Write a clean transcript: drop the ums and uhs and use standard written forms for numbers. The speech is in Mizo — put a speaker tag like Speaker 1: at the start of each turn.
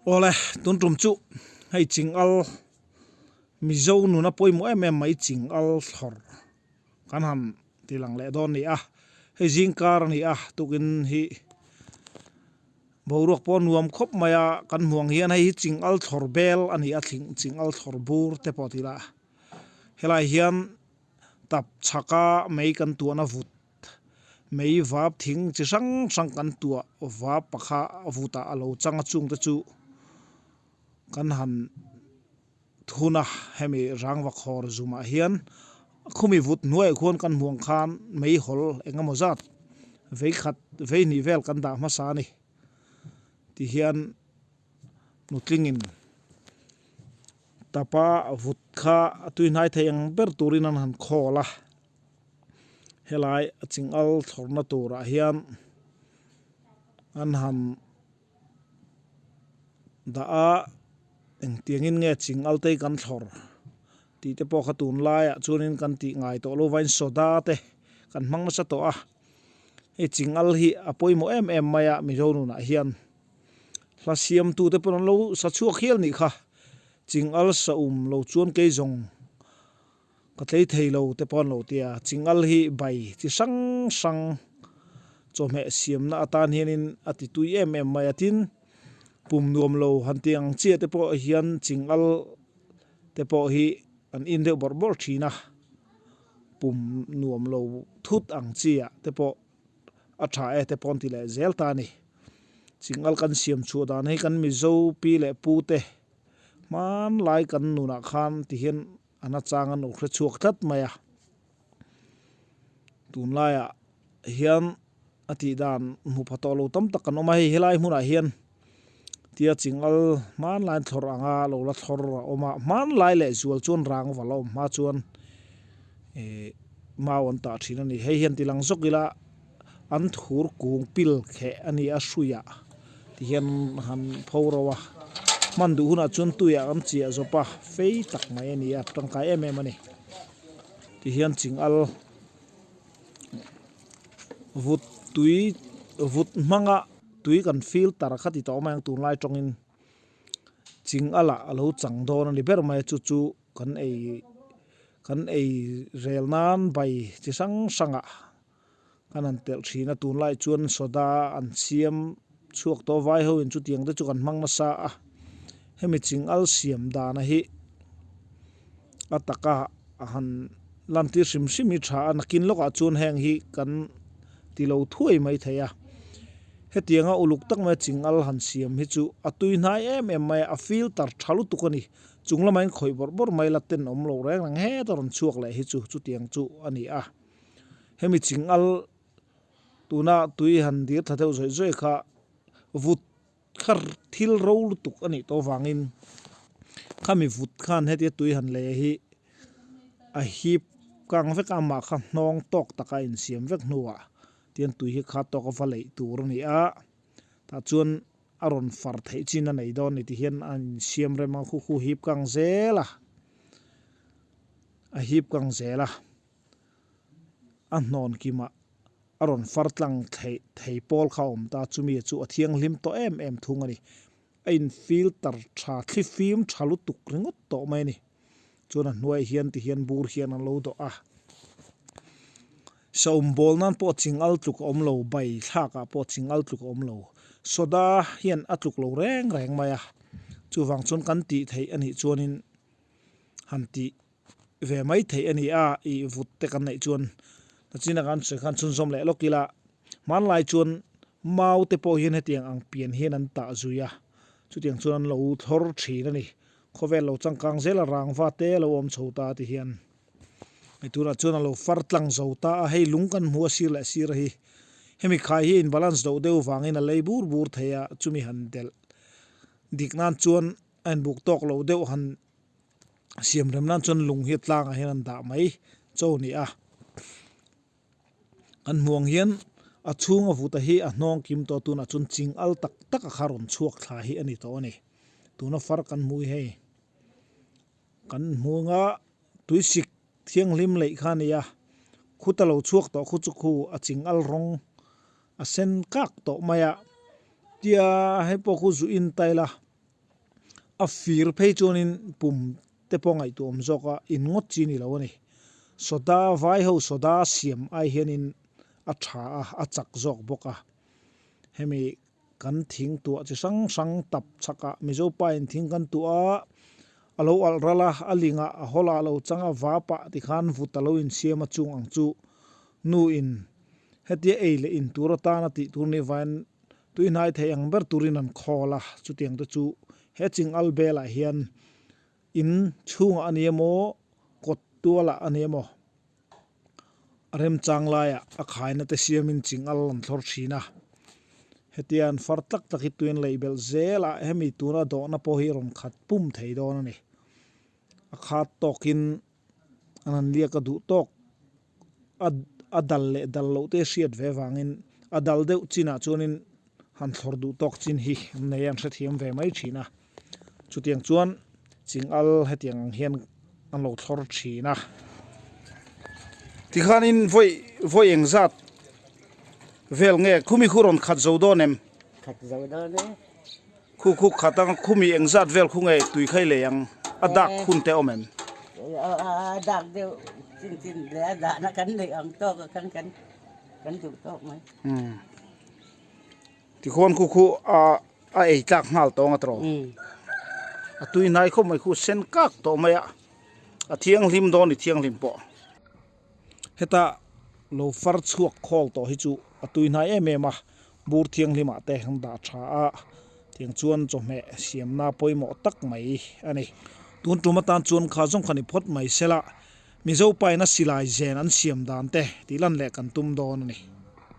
Speaker 1: Awle, tun tum chu hei Chingal Mizo nuna pawimawh em em mai Chingal thlawr kan han ti lang leh dawn a ni a. Hei zingkar a ni a, tukin hi boruak pawh a nuam khawp mai a, kan hmuh ang hian hei hi Chingal thlawr bel a ni a, Chingal thlawr bur te pawh ti ila. Helai hian tap chhaka mei kan tuahna vut Mei vap thing chi hrang hrang kan tuah vap pakha a vutah a lo chang a chungte chu kan han thun a hemi rangva khawr zumah hian khumi vut hnuaiah khuan kan hmuh ang khan mei hawl eng emaw zat vei khat vei hnih vel kan dah hmasa a ni tihian nutlingin tapa vut kha a tuihnai thei ang ber turin an han khawl a. Helai a chingal thlawrna turah hian an han dah a, engtiangin nge chingal te hi kan thlawr tih te pawh kha tunlaiah chuanin kan tih ngai tawh lo vain soda te kan hmang nasa tawh a, hei chingal hi a pawimawh em em mai a Mizo nunah hian hla siamtu te pawh an lo sa chhuak hial nih kha chingal sa um lo chuan kei zawng. Ka tlei thei lo te pawh an lo ti a, chingal hi bai chi hrang hrang chawhmeh siamna atan hianin a ti tui em em mai a, tin pum nuam lo han tih ang chiah te pawh hian chingal te pawh hi an in deuh bawrh bawrh thin a, pum nuam lo thut ang chiah te pawh a tha e te pawh an ti leh zel ta a ni. Chingal kan siam chhuah dan hi kan Mizo pi leh pu te hmanlai kan nunah khan ti hian A nachang an lo hre chhuak tlat mai a, tunlaiah hian a tih dan hmu pha tawh lo tam tak kan awm a, hei helai hmunah hian tia chingal hmanlai thlawr anga lo la thlawr a awm a, hmanlai leh zual chuan rang va la awm hma chuan ih mau an tah thin a ni, hei hian ti lang zawk ila. An thur kung pil kheh a ni a hruiah ti hian han pho ro a, hman duh hunah chuan tuiah an chiah zawp a, fei tak mai a ni a, tangkai em em a ni. Ti hian chingal vut tui vut hmanga tui kan filter kha ti tawh mai ang tunlai tawngin chingalah a lo chang dawn a ni ber mai a chu chu kan ei kan ei rel nan bai chi hrang hrangah. Kan han telh thin a, tunlai chuan soda an siam chhuak tawh vai ho in chutiang te chu kan hmang nasa a, hemi chingal siam dana hi a taka a han lantir hrim hrim hi tha a, nakin lawkah chuan heng hi kan ti lo thuai mai thei a, hetianga uluk tak maia chingal han siam hi chu a tui hnai em em mai a, a filter tha lutuk a ni, chung lamah in khawih bawrh bawrh mai la ten awm lo reng reng heta rawn chhuak leh hi chu chutiang chu a ni a. Hemi chingal tuna tui han dir thla deuh zawih zawih kha vut kha thil ro lutuk a nih tawh avangin khami vut khan hetia tui han lei hi a hip kang vek a amah kha hnawng tawk taka insiam vek hnuah tian tui hi kha tawk a va leih tur a ni a tah chuan a rawn far theih chin a nei dawn a ni tihian a insiam rem a khu khu hip kang zel a a hip kang zel a. A hnawn kimah a rawn far tlang theih thei pawl kha a awm ta, chumi chu a thianghlim tawh em em thung a ni. A in filter tha thli fim tha lutuk ringawt tawh mai a ni. Chuan a hnuaiah hian ti hian bur hian an lo dawh a. Saum bawl nan pawh chingal tluk a awm lo, bai thlakah pawh chingal tluk a awm lo. Soda hian a tluk lo reng reng mai a, chuvang chuan kan tih theih a nih chuanin han tih ve mai theih a ni a, ih vut te kan neih chuan nachin a kan sawi khan chhunzawm leh lawk ila hmanlai chuan mau te pawh hian hetiang ang pian hian an tah zui a, chutiang chuan an lo thlawr thin a ni, khawvel lo changkang zel a rangva te a lo awm chho ta ti hian hei tunah chuan a lo far tlang zo ta a, hei lung kan hmu a sir leh sir hi hemi khai hi in balance doh deuh vangin a lei bur bur thei a, chumi han delh dik nan chuan a inbuk tawk lo deuh han. Siam rem nan chuan lung hi a tlangah hian an dah mai chaw a ni a, kan hmuh ang hian a chhunga vuta hi a hnawng kim tawh tunah chuan ching al tak tak a kha rawn chhuak thla hi a ni tawh a ni, tuna far kan hmuh hi hei kan hmuhnga tuisik thianghlim leih kha a ni a, khuta lo chhuak tawh khu chu khu a ching al rawng a sen kak tawh mai a, tia hei pawh khu zu in ta ila. A fir phei chuanin pum te pawh ngaihtuah awm zawk a, in ngawt chi ni lo a ni. Soda, vai ho soda siam ai hianin a tha a, a chak zawk bawk a. Hemi kan thing tuah chi hrang hrang tap chhakah Mizo pain thing kan tuah a, a lo alh ral a, a lingah a hawlah a lo chang a, vapah tikhan vut a lo insiam a chung ang chu nu in hetia ei leh in tur atana tih tur ni vain Tui hnai thei ang ber turin an khawl a, chutiang te chu he ching al belah hian in chhungah a ni emaw, kawt tualah a ni emaw, a remchang laiah a khaina te siamin ching al an thlawr thin a. Hetia an far tlak tlak hi tuin leih belh zel a, hemi tuna dawhna pawh hi rawn khat pum thei dawn a ni. A khat tawkin an han liak a duh tawk. A a dal leh dal loh te hriat ve vangin a dal deuh chinah chuanin han thlawr duh tawk chin hi an nei a, an hrethiam ve mai thin a. Chutiang chuan ching al hetiang ang hian an lo thlawr thin a. Tikhanin vawi vawi engzat vel nge khumi khu rawn khat zo dawn em?
Speaker 2: Khat zo dawn e.
Speaker 1: Khu khu khat ang khumi engzat vel khu nge tui khai lei ang a dak hun te awm em?
Speaker 2: A dak deuh chin chin leh a dahna kan neih ang tawk a khan kan kan duh tawk mai.
Speaker 1: Tikhuan khu khu a a ei tlak nghal tawng a tawh. A tui hnai khawp mai khu sen kak tawh mai a a thianghlim dawn i thianghlim pawh. Heta lo far chhuak khawl tawh hi chu a tui hnai em em a, bur thianghlimah te an dah tha a, tiang chuan chawhmeh siamna pawimawh tak mai a ni. Tun tum atan chuan kha zawng kha ni phawt mai sela, Mizo paina silai zen an siam dan te tih lan leh kan tum dawn a ni.